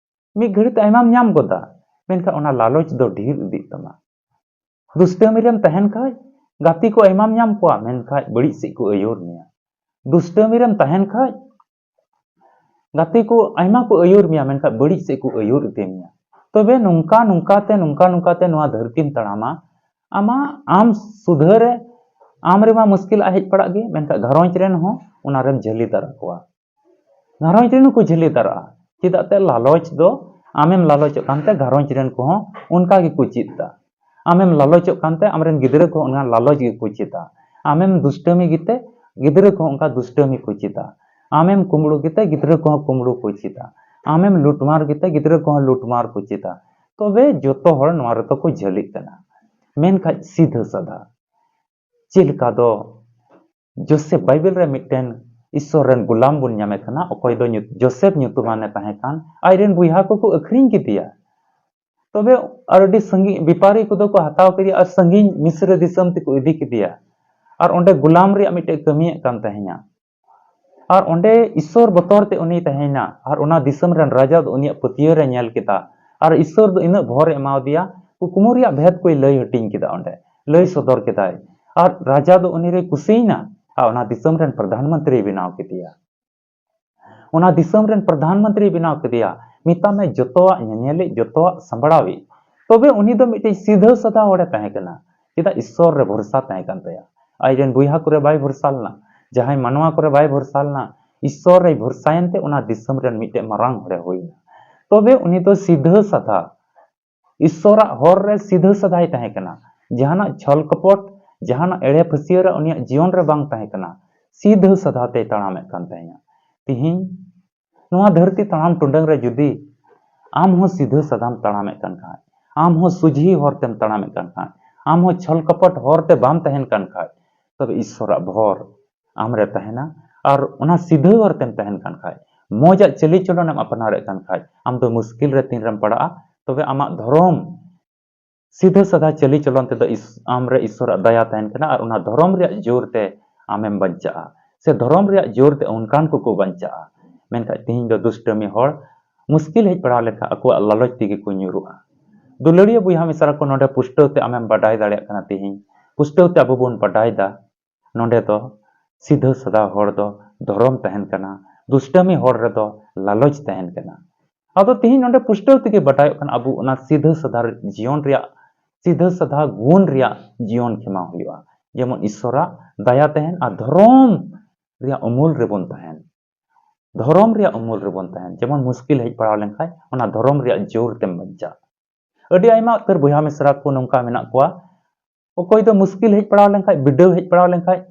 ᱢᱤᱫ ᱜᱷᱟᱹᱲᱤ ᱛᱮ ᱟᱭᱢᱟᱢ ᱧᱟᱢ ᱜᱚᱫᱟ, ᱢᱮᱱᱠᱷᱟᱱ ᱚᱱᱟ ᱞᱟᱞᱚᱪ ᱫᱚ ᱰᱷᱮᱨ ᱤᱫᱤᱜ ᱛᱟᱢᱟ᱾ ᱫᱩᱥᱴᱟᱹᱢᱤ ᱨᱮᱢ ᱛᱟᱦᱮᱱ ᱠᱷᱟᱡ ᱜᱟᱛᱮ ᱠᱚ ᱟᱭᱢᱟᱢ ᱧᱟᱢ ᱠᱚᱣᱟ, ᱢᱮᱱᱠᱷᱟᱡ ᱵᱟᱹᱲᱤᱡ ᱥᱮᱫ ᱠᱚ ᱟᱹᱭᱩᱨ ᱢᱮᱭᱟ᱾ ᱫᱩᱥᱴᱟᱹᱢᱤ ᱨᱮᱢ ᱛᱟᱦᱮᱱ ᱠᱷᱟᱡ ᱜᱟᱛᱮ ᱠᱚ ᱟᱭᱢᱟ ᱠᱚ ᱟᱹᱭᱩᱨ ᱢᱮᱭᱟ, ᱢᱮᱱᱠᱷᱟᱡ ᱵᱟᱹᱲᱤᱡ ᱥᱮᱫ ᱠᱚ ᱟᱹᱭᱩᱨ ᱤᱫᱤ ᱢᱮᱭᱟ᱾ ᱛᱚᱵᱮ ᱱᱚᱝᱠᱟ ᱱᱚᱝᱠᱟ ᱛᱮ, ᱱᱚᱝᱠᱟ ᱱᱚᱝᱠᱟ ᱛᱮ ᱱᱚᱣᱟ ᱫᱷᱟᱹᱨᱛᱤᱢ ᱛᱟᱲᱟᱢᱟ, ᱟᱢᱟᱜ ᱟᱢ ᱥᱩᱫᱷᱟᱹᱨ ᱨᱮ ᱟᱢ ᱨᱮᱢᱟ ᱢᱩᱥᱠᱤᱞ ᱦᱮᱡ ᱯᱟᱲᱟᱜ ᱜᱮ, ᱢᱮᱱᱠᱷᱟᱡ ᱜᱷᱟᱨᱚᱸᱡᱽ ᱨᱮᱱ ᱦᱚᱸ ᱚᱱᱟ ᱨᱮᱢ ᱡᱷᱟᱹᱞᱤ ᱫᱟᱨᱟ ᱠᱚᱣᱟ᱾ ᱜᱷᱟᱨᱚᱸᱡᱽ ᱨᱮᱱ ᱦᱚᱸᱠᱚ ᱡᱷᱟᱹᱞᱤ ᱫᱟᱨᱟᱜᱼᱟ᱾ ᱪᱮᱫᱟᱜ ᱛᱮ ᱞᱟᱞᱚᱪ ᱫᱚ ᱟᱢᱮᱢ ᱞᱟᱞᱚᱪᱚᱜ ᱠᱟᱱᱛᱮ ᱜᱷᱟᱨᱚᱸᱡᱽ ᱨᱮᱱ ᱠᱚᱦᱚᱸ ᱚᱱᱠᱟ ᱜᱮᱠᱚ ᱪᱮᱫ ᱮᱫᱟ᱾ ᱟᱢᱮᱢ ᱞᱟᱞᱚᱪᱚᱜ ᱠᱟᱱᱛᱮ ᱟᱢᱨᱮᱱ ᱜᱤᱫᱽᱨᱟᱹ ᱠᱚᱦᱚᱸ ᱚᱱᱟ ᱞᱟᱞᱚᱪ ᱜᱮᱠᱚ ᱪᱮᱫᱟ᱾ ᱟᱢᱮᱢ ᱫᱩᱥᱴᱟᱹᱢᱤ ᱜᱮᱛᱮ ᱜᱤᱫᱽᱨᱟᱹ ᱠᱚᱦᱚᱸ ᱚᱱᱠᱟ ᱫᱩᱥᱴᱟᱹᱢᱤ ᱠᱚ ᱪᱮᱫᱟ᱾ ᱟᱢᱮᱢ ᱠᱩᱢᱵᱽᱲᱩ ᱜᱮᱛᱮ ᱜᱤᱫᱽᱨᱟᱹ ᱠᱚᱦᱚᱸ ᱠᱩᱢᱵᱽᱲᱩ ᱠᱚ ᱪᱮᱫᱟ᱾ ᱟᱢᱮᱢ ᱞᱩᱴᱢᱟᱨ ᱜᱮᱛᱮ ᱜᱤᱫᱽᱨᱟᱹ ᱠᱚᱦᱚᱸ ᱞᱩᱴᱢᱟᱨ ᱠᱚ ᱪᱮᱫᱟ᱾ ᱛᱚᱵᱮ ᱡᱚᱛᱚ ᱦᱚᱲ ᱱᱚᱣᱟ ᱨᱮᱫᱚ ᱠᱚ ᱡᱷᱟᱹᱞᱤᱜ ᱠᱟᱱᱟ᱾ ᱢᱮᱱᱠᱷᱟᱡ ᱥᱤᱫᱷᱟᱹ ᱥᱟᱫᱷᱟ ᱪᱮᱫ ᱞᱮᱠᱟ ᱫᱚ ᱡᱳᱥᱮᱯ, ᱵᱟᱭᱵᱮᱞ ᱨᱮ ᱢᱤᱫᱴᱮᱱ ᱤᱥᱥᱚᱨ ᱨᱮᱱ ᱜᱩᱞᱟᱢ ᱵᱚᱱ ᱧᱟᱢᱮ ᱠᱟᱱᱟ, ᱚᱠᱚᱭ ᱫᱚ ᱧᱩ-, ᱡᱳᱥᱮᱯ ᱧᱩᱛᱩᱢᱟᱱᱮ ᱛᱟᱦᱮᱸ ᱠᱟᱱ, ᱟᱡ ᱨᱮᱱ ᱵᱚᱭᱦᱟ ᱠᱚᱠᱚ ᱟᱹᱠᱷᱨᱤᱧ ᱠᱮᱫᱮᱭᱟ᱾ ᱛᱚᱵᱮ ᱟᱨ ᱟᱹᱰᱤ ᱥᱟᱺᱜᱤᱧ ᱵᱮᱯᱟᱨᱤ ᱠᱚᱫᱚ ᱠᱚ ᱦᱟᱛᱟᱣ ᱠᱮᱫᱮᱭᱟ ᱟᱨ ᱥᱟᱺᱜᱤᱧ ᱢᱤᱥᱨ ᱫᱤᱥᱚᱢ ᱛᱮᱠᱚ ᱤᱫᱤ ᱠᱮᱫᱮᱭᱟ᱾ ᱟᱨ ᱚᱸᱰᱮ ᱜᱩᱞᱟᱢ ᱨᱮᱭᱟᱜ ᱢᱤᱫᱴᱮᱡ ᱠᱟᱹᱢᱤᱭᱮᱫ ᱠᱟᱱ ᱛᱟᱦᱮᱸᱭᱟ᱾ ᱟᱨ ᱚᱸᱰᱮ ᱤᱥᱥᱚᱨ ᱵᱚᱛᱚᱨ ᱛᱮ ᱩᱱᱤ ᱛᱟᱦᱮᱸᱭᱮᱱᱟ᱾ ᱟᱨ ᱚᱱᱟ ᱫᱤᱥᱚᱢ ᱨᱮᱱ ᱨᱟᱡᱟ ᱫᱚ ᱩᱱᱤᱭᱟᱜ ᱯᱟᱹᱛᱭᱟᱹᱣ ᱨᱮ ᱧᱮᱞ ᱠᱮᱫᱟ᱾ ᱟᱨ ᱤᱥᱥᱚᱨ ᱫᱚ ᱤᱱᱟᱹᱜ ᱵᱷᱚᱨ ᱮ ᱮᱢᱟᱣᱟᱫᱮᱭᱟ, ᱠᱩᱠᱢᱩ ᱨᱮᱭᱟᱜ ᱵᱷᱮᱫ ᱠᱚᱭ ᱞᱟᱹᱭ ᱦᱟᱹᱴᱤᱧ ᱠᱮᱫᱟ, ᱚᱸᱰᱮ ᱞᱟᱹᱭ ᱥᱚᱫᱚᱨ ᱠᱮᱫᱟᱭ᱾ ᱟᱨ ᱨᱟᱡᱟ ᱫᱚ ᱩᱱᱤ ᱨᱮᱭ ᱠᱩᱥᱤᱭᱮᱱᱟ ᱟᱨ ᱚᱱᱟ ᱫᱤᱥᱚᱢ ᱨᱮᱱ ᱯᱨᱚᱫᱷᱟᱱ ᱢᱚᱱᱛᱨᱤᱭ ᱵᱮᱱᱟᱣ ᱠᱮᱫᱮᱭᱟ᱾ ᱚᱱᱟ ᱫᱤᱥᱚᱢ ᱨᱮᱱ ᱯᱨᱚᱫᱷᱟᱱ ᱢᱚᱱᱛᱨᱤᱭ ᱵᱮᱱᱟᱣ ᱠᱮᱫᱮᱭᱟ᱾ ᱢᱮᱛᱟᱜ ᱢᱮ ᱡᱚᱛᱚᱣᱟᱜ ᱧᱮᱧᱮᱞᱤᱡ, ᱡᱚᱛᱚᱣᱟᱜ ᱥᱟᱢᱵᱲᱟᱣᱤᱡ᱾ ᱛᱚᱵᱮ ᱩᱱᱤ ᱫᱚ ᱢᱤᱫᱴᱮᱱ ᱥᱤᱫᱷᱟᱹ ᱥᱟᱫᱷᱟ ᱦᱚᱲᱮ ᱛᱟᱦᱮᱸ ᱠᱟᱱᱟ᱾ ᱪᱮᱫᱟᱜ? ᱤᱥᱥᱚᱨ ᱨᱮ ᱵᱷᱚᱨᱥᱟ ᱛᱟᱦᱮᱸ ᱠᱟᱱ ᱛᱟᱭᱟ᱾ ᱟᱡᱨᱮᱱ ᱵᱚᱭᱦᱟ ᱠᱚᱨᱮ ᱵᱟᱭ ᱵᱷᱚᱨᱥᱟ ᱞᱮᱱᱟ, ᱡᱟᱦᱟᱸᱭ ᱢᱟᱱᱣᱟ ᱠᱚᱨᱮ ᱵᱟᱭ ᱵᱷᱚᱨᱥᱟ ᱞᱮᱱᱟ, ᱤᱥᱥᱚᱨ ᱨᱮᱭ ᱵᱷᱚᱨᱥᱟᱭᱮᱱ ᱛᱮ ᱚᱱᱟ ᱫᱤᱥᱚᱢ ᱨᱮᱱ ᱢᱤᱫᱴᱮᱱ ᱢᱟᱨᱟᱝ ᱦᱚᱲᱮ ᱦᱩᱭᱱᱟ᱾ ᱛᱚᱵᱮ ᱩᱱᱤ ᱫᱚ ᱥᱤᱫᱷᱟᱹ ᱥᱟᱫᱷᱟ, ᱤᱥᱥᱚᱨᱟᱜ ᱦᱚᱨ ᱨᱮ ᱥᱤᱫᱷᱟᱹ ᱥᱟᱫᱷᱟᱭ ᱛᱟᱦᱮᱸ ᱠᱟᱱᱟ᱾ ᱡᱟᱦᱟᱱᱟᱜ ᱪᱷᱚᱞ ᱠᱚᱯᱚᱴ, ᱡᱟᱦᱟᱱᱟᱜ ᱮᱲᱮ ᱯᱷᱟᱹᱥᱭᱟᱹ ᱨᱮ ᱩᱱᱤᱭᱟᱜ ᱡᱤᱭᱚᱱ ᱨᱮ ᱵᱟᱝ ᱛᱟᱦᱮᱸ ᱠᱟᱱᱟ᱾ ᱥᱤᱫᱷᱟᱹ ᱥᱟᱫᱷᱟ ᱛᱮᱭ ᱛᱟᱲᱟᱢᱮᱫ ᱠᱟᱱ ᱛᱟᱦᱮᱸᱱᱟ᱾ ᱛᱤᱦᱤᱧ ᱱᱚᱣᱟ ᱫᱷᱟᱹᱨᱛᱤ ᱛᱟᱲᱟᱢ ᱴᱩᱰᱟᱹᱝ ᱨᱮ ᱡᱩᱫᱤ ᱟᱢ ᱦᱚᱸ ᱥᱤᱫᱷᱟᱹ ᱥᱟᱫᱷᱟᱢ ᱛᱟᱲᱟᱢᱮᱫ ᱠᱟᱱ ᱠᱷᱟᱡ, ᱟᱢ ᱦᱚᱸ ᱥᱩᱡᱷᱤ ᱦᱚᱨ ᱛᱮᱢ ᱛᱟᱲᱟᱢᱮᱫ ᱠᱟᱱ ᱠᱷᱟᱡ, ᱟᱢ ᱦᱚᱸ ᱪᱷᱚᱞ ᱠᱚᱯᱚᱴ ᱦᱚᱨ ᱛᱮ ᱵᱟᱢ ᱛᱟᱦᱮᱱ ᱠᱟᱱ ᱠᱷᱟᱡ, ᱛᱚᱵᱮ ᱤᱥᱥᱚᱨᱟᱜ ᱵᱷᱚᱨ ᱟᱢ ᱨᱮ ᱛᱟᱦᱮᱱᱟ᱾ ᱟᱨ ᱚᱱᱟ ᱥᱤᱫᱷᱟᱹ ᱦᱚᱨ ᱛᱮᱢ ᱛᱟᱦᱮᱱ ᱠᱟᱱ ᱠᱷᱟᱡ, ᱢᱚᱡᱟᱜ ᱪᱟᱹᱞᱤ ᱪᱚᱞᱚᱱᱮᱢ ᱟᱯᱱᱟᱨᱮᱫ ᱠᱟᱱ ᱠᱷᱟᱡ, ᱟᱢ ᱫᱚ ᱢᱩᱥᱠᱤᱞ ᱨᱮ ᱛᱤᱱ ᱨᱮᱢ ᱯᱟᱲᱟᱜᱼᱟ? ᱛᱚᱵᱮ ᱟᱢᱟᱜ ᱫᱷᱚᱨᱚᱢ ᱥᱤᱫᱷᱟᱹ ᱥᱟᱫᱷᱟ ᱪᱟᱹᱞᱤ ᱪᱚᱞᱚᱱ ᱛᱮᱫᱚ ᱤᱥ-, ᱟᱢ ᱨᱮ ᱤᱥᱥᱚᱨᱟᱜ ᱫᱟᱭᱟ ᱛᱟᱦᱮᱱ ᱠᱟᱱᱟ ᱟᱨ ᱚᱱᱟ ᱫᱷᱚᱨᱚᱢ ᱨᱮᱭᱟᱜ ᱡᱳᱨ ᱛᱮ ᱟᱢᱮᱢ ᱵᱟᱧᱪᱟᱜᱼᱟ, ᱥᱮ ᱫᱷᱚᱨᱚᱢ ᱨᱮᱭᱟᱜ ᱡᱳᱨ ᱛᱮ ᱚᱱᱠᱟᱱ ᱠᱚᱠᱚ ᱵᱟᱧᱪᱟᱜᱼᱟ᱾ ᱢᱮᱱᱠᱷᱟᱱ ᱛᱤᱦᱤᱧ ᱫᱚ ᱫᱩᱥᱴᱟᱹᱢᱤ ᱦᱚᱲ ᱢᱩᱥᱠᱤᱞ ᱦᱮᱡ ᱯᱟᱲᱟᱣ ᱞᱮᱱᱠᱷᱟᱱ ᱟᱠᱚᱣᱟᱜ ᱞᱟᱞᱚᱪ ᱛᱮᱜᱮ ᱠᱚ ᱧᱩᱨᱩᱜᱼᱟ᱾ ᱫᱩᱞᱟᱹᱲᱤᱭᱟᱹ ᱵᱚᱭᱦᱟ ᱢᱤᱥᱨᱟ ᱠᱚ, ᱱᱚᱰᱮ ᱯᱩᱥᱴᱟᱹᱣ ᱛᱮ ᱟᱢᱮᱢ ᱵᱟᱰᱟᱭ ᱫᱟᱲᱮᱭᱟᱜ ᱠᱟᱱᱟ᱾ ᱛᱤᱦᱤᱧ ᱯᱩᱥᱴᱟᱹᱣ ᱛᱮ ᱟᱵᱚ ᱵᱚᱱ ᱵᱟᱰᱟᱭ ᱫᱟ, ᱱᱚᱰᱮ ᱫᱚ ᱥᱤᱫᱷᱟᱹ ᱥᱟᱫᱟ ᱦᱚᱲ ᱫᱚ ᱫᱷᱚᱨᱚᱢ ᱛᱟᱦᱮᱱ ᱠᱟᱱᱟ, ᱫᱩᱥᱴᱟᱹᱢᱤ ᱦᱚᱲ ᱨᱮᱫᱚ ᱞᱟᱞᱚᱪ ᱛᱟᱦᱮᱱ ᱠᱟᱱᱟ᱾ ᱟᱫᱚ ᱛᱤᱦᱤᱧ ᱱᱚᱰᱮ ᱯᱩᱥᱴᱟᱹᱣ ᱛᱮᱜᱮ ᱵᱟᱰᱟᱭᱚᱜ ᱠᱟᱱᱟ, ᱟᱵᱚ ᱚᱱᱟ ᱥᱤᱫᱷᱟᱹ ᱥᱟᱫᱷᱟ ᱡᱤᱭᱚᱱ ᱨᱮᱭᱟᱜ, ᱥᱤᱫᱷᱟᱹ ᱥᱟᱫᱷᱟ ᱜᱩᱱ ᱨᱮᱭᱟᱜ ᱡᱤᱭᱚᱱ ᱠᱷᱮᱢᱟᱣ ᱦᱩᱭᱩᱜᱼᱟ᱾ ᱡᱮᱢᱚᱱ ᱤᱥᱥᱚᱨᱟᱜ ᱫᱟᱭᱟ ᱛᱟᱦᱮᱱ ᱟᱨ ᱫᱷᱚᱨᱚᱢ ᱨᱮᱭᱟᱜ ᱩᱢᱩᱞ ᱨᱮᱵᱚᱱ ᱛᱟᱦᱮᱱ᱾ ᱫᱷᱚᱨᱚᱢ ᱨᱮᱭᱟᱜ ᱩᱢᱩᱞ ᱨᱮᱵᱚᱱ ᱛᱟᱦᱮᱱ᱾ ᱡᱮᱢᱚᱱ ᱢᱩᱥᱠᱤᱞ ᱦᱮᱡ ᱯᱟᱲᱟᱣ ᱞᱮᱱᱠᱷᱟᱱ ᱚᱱᱟ ᱫᱷᱚᱨᱚᱢ ᱨᱮᱭᱟᱜ ᱡᱳᱨ ᱛᱮᱢ ᱵᱟᱧᱪᱟᱜ᱾ ᱟᱹᱰᱤ ᱟᱭᱢᱟ ᱩᱛᱟᱹᱨ ᱵᱚᱭᱦᱟ ᱢᱤᱥᱨᱟ ᱠᱚ ᱱᱚᱝᱠᱟ ᱢᱮᱱᱟᱜ ᱠᱚᱣᱟ, ᱚᱠᱚᱭ ᱫᱚ ᱢᱩᱥᱠᱤᱞ ᱦᱮᱡ ᱯᱟᱲᱟᱣ ᱞᱮᱱᱠᱷᱟᱡ, ᱵᱤᱰᱟᱹᱣ ᱦᱮᱡ ᱯᱟᱲᱟᱣ ᱞᱮᱱᱠᱷᱟᱡ,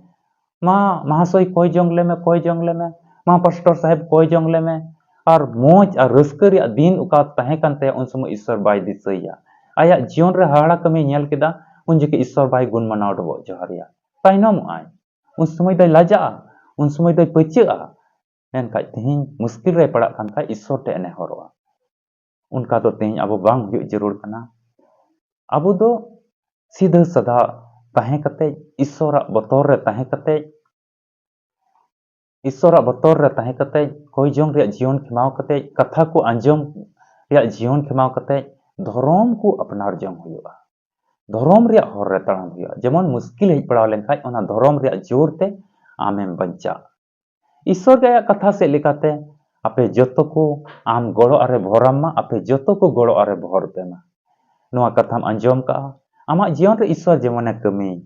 "ᱢᱟ ᱢᱟᱦᱟᱥᱚᱭ ᱠᱚᱭ ᱡᱚᱝ ᱞᱮᱢᱮ, ᱠᱚᱭ ᱡᱚᱝ ᱞᱮᱢᱮ, ᱢᱟ ᱯᱟᱥᱴᱚᱨ ᱥᱟᱦᱮᱵᱽ ᱠᱚᱭ ᱡᱚᱝ ᱞᱮᱢᱮ", ᱟᱨ ᱢᱚᱡᱽ ᱟᱨ ᱨᱟᱹᱥᱠᱟᱹ ᱨᱮᱭᱟᱜ ᱫᱤᱱ ᱚᱠᱟ ᱛᱟᱦᱮᱸ ᱠᱟᱱ ᱛᱟᱭᱟ, ᱩᱱ ᱥᱚᱢᱚᱭ ᱤᱥᱥᱚᱨ ᱵᱟᱭ ᱫᱤᱥᱟᱹᱭᱟ᱾ ᱟᱭᱟᱜ ᱡᱤᱭᱚᱱ ᱨᱮ ᱦᱟᱦᱟᱲᱟ ᱠᱟᱹᱢᱤ ᱧᱮᱞ ᱠᱮᱫᱟ, ᱩᱱ ᱡᱚᱠᱷᱮᱡ ᱤᱥᱥᱚᱨ ᱵᱟᱭ ᱜᱩᱱ ᱢᱟᱱᱟᱣ ᱰᱚᱵᱚᱜ ᱡᱚᱦᱟᱨᱮᱭᱟ, ᱛᱟᱭᱱᱚᱢᱚᱜ ᱟᱭ, ᱩᱱ ᱥᱚᱢᱚᱭ ᱫᱚᱭ ᱞᱟᱡᱟᱜᱼᱟ, ᱩᱱ ᱥᱚᱢᱚᱭ ᱫᱚᱭ ᱯᱟᱹᱪᱟᱹᱜᱼᱟ᱾ ᱢᱮᱱᱠᱷᱟᱡ ᱛᱮᱦᱮᱧ ᱢᱩᱥᱠᱤᱞ ᱨᱮᱭ ᱯᱟᱲᱟᱜ ᱠᱟᱱ ᱠᱷᱟᱡ ᱤᱥᱥᱚᱨ ᱴᱷᱮᱡ ᱮ ᱱᱮᱦᱚᱨᱚᱜᱼᱟ᱾ ᱚᱱᱠᱟ ᱫᱚ ᱛᱮᱦᱮᱧ ᱟᱵᱚ ᱵᱟᱝ ᱦᱩᱭᱩᱜ ᱡᱟᱹᱨᱩᱲ ᱠᱟᱱᱟ᱾ ᱟᱵᱚ ᱫᱚ ᱥᱤᱫᱷᱟᱹ ᱥᱟᱫᱷᱟ ᱛᱟᱦᱮᱸ ᱠᱟᱛᱮ, ᱤᱥᱥᱚᱨᱟᱜ ᱵᱚᱛᱚᱨ ᱨᱮ ᱛᱟᱦᱮᱸ ᱠᱟᱛᱮ, ᱤᱥᱥᱚᱨᱟᱜ ᱵᱚᱛᱚᱨ ᱨᱮ ᱛᱟᱦᱮᱸ ᱠᱟᱛᱮ, ᱠᱚᱭ ᱡᱚᱝ ᱨᱮᱭᱟᱜ ᱡᱤᱭᱚᱱ ᱠᱷᱮᱢᱟᱣ ᱠᱟᱛᱮ, ᱠᱟᱛᱷᱟ ᱠᱚ ᱟᱸᱡᱚᱢ ᱨᱮᱭᱟᱜ ᱡᱤᱭᱚᱱ ᱠᱷᱮᱢᱟᱣ ᱠᱟᱛᱮ, ᱫᱷᱚᱨᱚᱢ ᱠᱚ ᱟᱯᱱᱟᱨ ᱡᱚᱝ ᱦᱩᱭᱩᱜᱼᱟ᱾ ᱫᱷᱚᱨᱚᱢ ᱨᱮᱭᱟᱜ ᱦᱚᱨ ᱨᱮ ᱛᱟᱲᱟᱢ ᱦᱩᱭᱩᱜᱼᱟ᱾ ᱡᱮᱢᱚᱱ ᱢᱩᱥᱠᱤᱞ ᱦᱮᱡ ᱯᱟᱲᱟᱣ ᱞᱮᱱᱠᱷᱟᱡ ᱚᱱᱟ ᱫᱷᱚᱨᱚᱢ ᱨᱮᱭᱟᱜ ᱡᱳᱨ ᱛᱮ ᱟᱢᱮᱢ ᱵᱟᱧᱪᱟᱜᱼᱟ᱾ ᱤᱥᱥᱚᱨ ᱜᱮ ᱟᱭᱟᱜ ᱠᱟᱛᱷᱟ ᱥᱮᱫ ᱞᱮᱠᱟᱛᱮ, "ᱟᱯᱮ ᱡᱚᱛᱚ ᱠᱚ ᱟᱢ ᱜᱚᱲᱚ ᱟᱨᱮ ᱵᱷᱚᱨᱟᱢ ᱢᱟ, ᱟᱯᱮ ᱡᱚᱛᱚ ᱠᱚ ᱜᱚᱲᱚ ᱟᱨᱮ ᱵᱷᱚᱨ ᱯᱮ ᱢᱟ᱾" ᱱᱚᱣᱟ ᱠᱟᱛᱷᱟᱢ ᱟᱸᱡᱚᱢ ᱠᱟᱜᱼᱟ, ᱟᱢᱟᱜ ᱡᱤᱭᱚᱱ ᱨᱮ ᱤᱥᱥᱚᱨ ᱡᱮᱢᱚᱱᱮ ᱠᱟᱹᱢᱤ᱾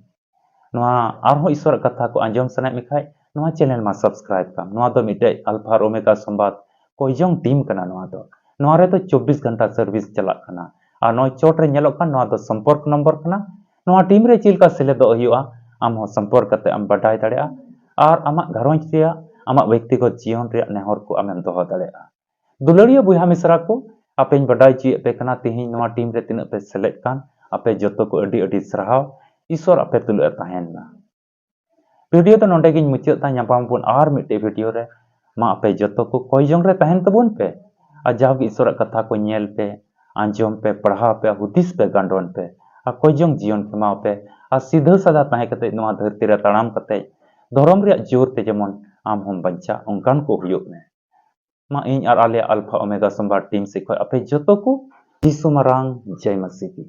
ᱱᱚᱣᱟ ᱟᱨᱦᱚᱸ ᱤᱥᱥᱚᱨᱟᱜ ᱠᱟᱛᱷᱟ ᱠᱚ ᱟᱸᱡᱚᱢ ᱥᱟᱱᱟᱭᱮᱫ ᱢᱮ ᱠᱷᱟᱡ, ᱱᱚᱣᱟ channel ᱢᱟ subscribe ᱠᱟᱢ᱾ ᱱᱚᱣᱟ ᱫᱚ ᱢᱤᱫᱴᱮᱡ ᱟᱞᱯᱷᱟ ᱟᱨ ᱳᱢᱮᱜᱟ ᱥᱚᱢᱵᱟᱫ ᱠᱚᱭᱡᱚᱝ team ᱠᱟᱱᱟ ᱱᱚᱣᱟ ᱫᱚ᱾ ᱱᱚᱣᱟ ᱨᱮᱫᱚ ᱪᱚᱵᱵᱤᱥ ᱜᱷᱚᱱᱴᱟ service ᱪᱟᱞᱟᱜ ᱠᱟᱱᱟ᱾ ᱟᱨ ᱱᱚᱜᱼᱚᱭ ᱪᱚᱴ ᱨᱮ ᱧᱮᱞᱚᱜ ᱠᱟᱱ, ᱱᱚᱣᱟ ᱫᱚ ᱥᱚᱢᱯᱚᱨᱠ ᱱᱚᱢᱵᱚᱨ ᱠᱟᱱᱟ᱾ ᱱᱚᱣᱟ team ᱨᱮ ᱪᱮᱫ ᱞᱮᱠᱟ ᱥᱮᱞᱮᱫᱚᱜ ᱦᱩᱭᱩᱜᱼᱟ, ᱟᱢ ᱦᱚᱸ ᱥᱚᱢᱯᱚᱨᱠ ᱠᱟᱛᱮ ᱟᱢ ᱵᱟᱰᱟᱭ ᱫᱟᱲᱮᱭᱟᱜᱼᱟ᱾ ᱟᱨ ᱟᱢᱟᱜ ᱜᱷᱟᱨᱚᱸᱡᱽ ᱨᱮᱭᱟᱜ, ᱟᱢᱟᱜ ᱵᱮᱠᱛᱤᱜᱚᱛ ᱡᱤᱭᱚᱱ ᱨᱮᱭᱟᱜ ᱱᱮᱦᱚᱨ ᱠᱚ ᱟᱢᱮᱢ ᱫᱚᱦᱚ ᱫᱟᱲᱮᱭᱟᱜᱼᱟ᱾ ᱫᱩᱞᱟᱹᱲᱤᱭᱟᱹ ᱵᱚᱭᱦᱟ ᱢᱤᱥᱨᱟ ᱠᱚ, ᱟᱯᱮᱧ ᱵᱟᱰᱟᱭ ᱦᱚᱪᱚᱭᱮᱫ ᱯᱮ ᱠᱟᱱᱟ, ᱛᱮᱦᱮᱧ ᱱᱚᱣᱟ team ᱨᱮ ᱛᱤᱱᱟᱹᱜ ᱯᱮ ᱥᱮᱞᱮᱫ ᱠᱟᱱ, ᱟᱯᱮ ᱡᱚᱛᱚ ᱠᱚ ᱟᱹᱰᱤ ᱟᱹᱰᱤ ᱥᱟᱨᱦᱟᱣ᱾ ᱤᱥᱥᱚᱨ ᱟᱯᱮ ᱛᱩᱞᱩᱡ ᱮ ᱛᱟᱦᱮᱱ ᱢᱟ᱾ video ᱫᱚ ᱱᱚᱰᱮ ᱜᱤᱧ ᱢᱩᱪᱟᱹᱫ ᱫᱟ᱾ ᱧᱟᱯᱟᱢ ᱵᱚᱱ ᱟᱨ ᱢᱤᱫᱴᱮᱡ video ᱨᱮ᱾ ᱢᱟ ᱟᱯᱮ ᱡᱚᱛᱚ ᱠᱚ ᱠᱚᱭᱡᱚᱝ ᱨᱮ ᱛᱟᱦᱮᱱ ᱛᱟᱵᱚᱱ ᱯᱮ᱾ ᱟᱨ ᱡᱟᱣᱜᱮ ᱤᱥᱥᱚᱨᱟᱜ ᱠᱟᱛᱷᱟ ᱠᱚ ᱧᱮᱞ ᱯᱮ, ᱟᱸᱡᱚᱢ ᱯᱮ, ᱯᱟᱲᱦᱟᱣ ᱯᱮ, ᱦᱩᱫᱤᱥ ᱯᱮ, ᱜᱟᱱᱰᱚᱱ ᱯᱮ᱾ ᱟᱨ ᱠᱚᱭᱡᱚᱝ ᱡᱤᱭᱚᱱ ᱠᱷᱮᱢᱟᱣ ᱯᱮ᱾ ᱟᱨ ᱥᱤᱫᱷᱟᱹ ᱥᱟᱫᱟ ᱛᱟᱦᱮᱸ ᱠᱟᱛᱮ ᱱᱚᱣᱟ ᱫᱷᱟᱹᱨᱛᱤ ᱨᱮ ᱛᱟᱲᱟᱢ ᱠᱟᱛᱮ ᱫᱷᱚᱨᱚᱢ ᱨᱮᱭᱟᱜ ᱡᱳᱨ ᱛᱮ ᱡᱮᱢᱚᱱ ᱟᱢ ᱦᱚᱸᱢ ᱵᱟᱧᱪᱟᱜ, ᱚᱱᱠᱟᱱ ᱠᱚ ᱦᱩᱭᱩᱜ ᱢᱮ᱾ ᱢᱟ ᱤᱧ ᱟᱨ ᱟᱞᱮᱭᱟᱜ ᱟᱞᱯᱷᱟ ᱳᱢᱮᱜᱟ ᱥᱚᱢᱵᱟᱫ team ᱥᱮᱫ ᱠᱷᱚᱱ ᱟᱯᱮ ᱡᱚᱛᱚ ᱠᱚ ᱡᱤᱥᱩ ᱢᱟᱨᱟᱝ ᱡᱟᱭ ᱢᱟᱥᱤ ᱠᱤ᱾